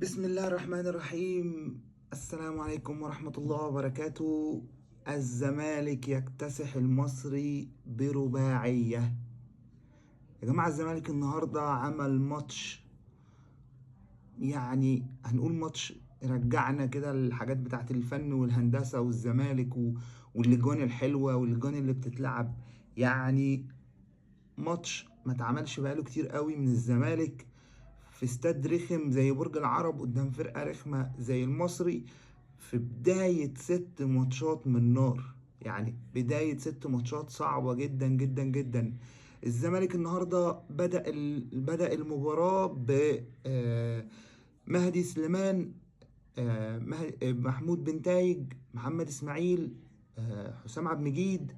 بسم الله الرحمن الرحيم. السلام عليكم ورحمة الله وبركاته. الزمالك يكتسح المصري برباعية. يا جماعة الزمالك النهاردة عمل ماتش، يعني هنقول ماتش رجعنا كده الحاجات بتاعت الفن والهندسة والزمالك واللجان الحلوة واللجان اللي بتتلعب. يعني ماتش ما اتعملش بقاله كتير قوي من الزمالك في استاد رخم زي برج العرب قدام فرقة رخمة زي المصري في بداية 6 ماتشات من نار، يعني بداية 6 ماتشات صعبة جدا جدا جدا. الزمالك النهاردة بدأ المباراة ب مهدي سليمان، محمود بنتايج، محمد إسماعيل، حسام عبد المجيد،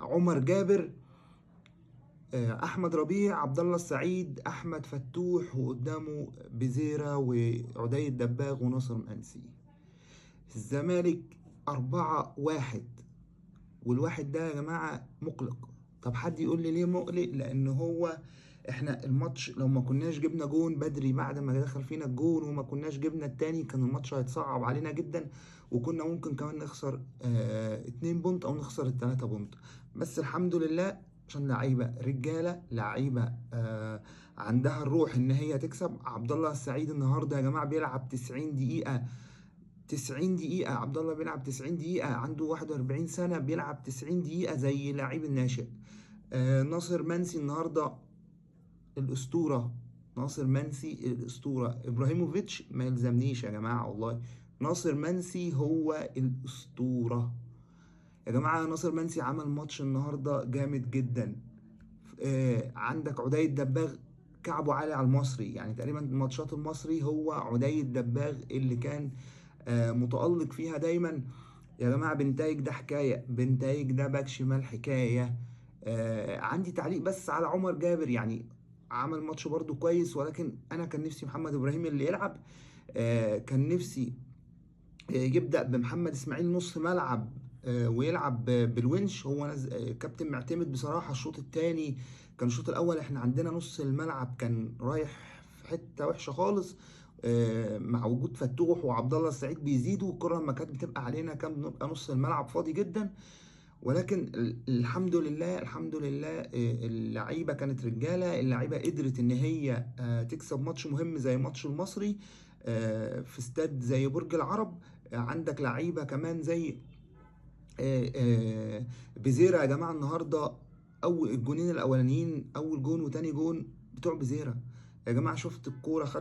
عمر جابر، احمد ربيع، عبد الله السعيد، احمد فتوح، وقدامه بزيرة وعدي الدباغ وناصر منسي. الزمالك 4-1، والواحد ده يا جماعة مقلق. طب حد يقول لي ليه مقلق؟ لان هو احنا الماتش لو ما كناش جبنا جون بدري بعد ما دخل فينا الجون وما كناش جبنا التاني كان الماتش هيتصعب علينا جدا، وكنا ممكن كمان نخسر 2 point او نخسر 3 point. بس الحمد لله عشان لعيبة رجاله، لعيبة عندها الروح ان هي تكسب. عبد الله السعيد النهارده يا جماعة بيلعب 90 دقيقة، 90 دقيقة عبد الله بيلعب 90 دقيقة، عنده 41 سنة بيلعب 90 دقيقة زي لعيب الناشئ. ناصر منسي النهارده الاسطورة، ناصر منسي الاسطورة. ابراهيموفيتش ما يلزمنيش يا جماعة والله، ناصر منسي هو الاسطورة يا جماعة. ناصر منسي عمل ماتش النهارده جامد جدا. عندك عدي الدباغ كعبه عالي على المصري، يعني تقريبا ماتشات المصري هو عدي الدباغ اللي كان متألق فيها دايما يا جماعة. بنتايج ده حكاية، بنتايج ده باك شمال حكاية. عندي تعليق بس على عمر جابر، يعني عمل ماتش برده كويس، ولكن انا كان نفسي محمد ابراهيم اللي يلعب. كان نفسي يبدأ بمحمد اسماعيل نص ملعب ويلعب بالونش. هو كابتن معتمد بصراحة. الشوط الثاني كان الشوط الأول احنا عندنا نص الملعب كان رايح في حتة وحشة خالص، مع وجود فتوح وعبد الله السعيد بيزيدوا الكرة لما كانت بتبقى علينا كان بنبقى نص الملعب فاضي جدا. ولكن الحمد لله، الحمد لله، اللعيبة كانت رجالة، اللعيبة قدرت إن هي تكسب ماتش مهم زي ماتش المصري في استاد زي برج العرب. عندك لعيبة كمان زي بزيرة يا جماعة النهاردة، أول الجونين الأولانيين، أول جون وتاني جون بتوع بزيرة يا جماعة. شفت الكورة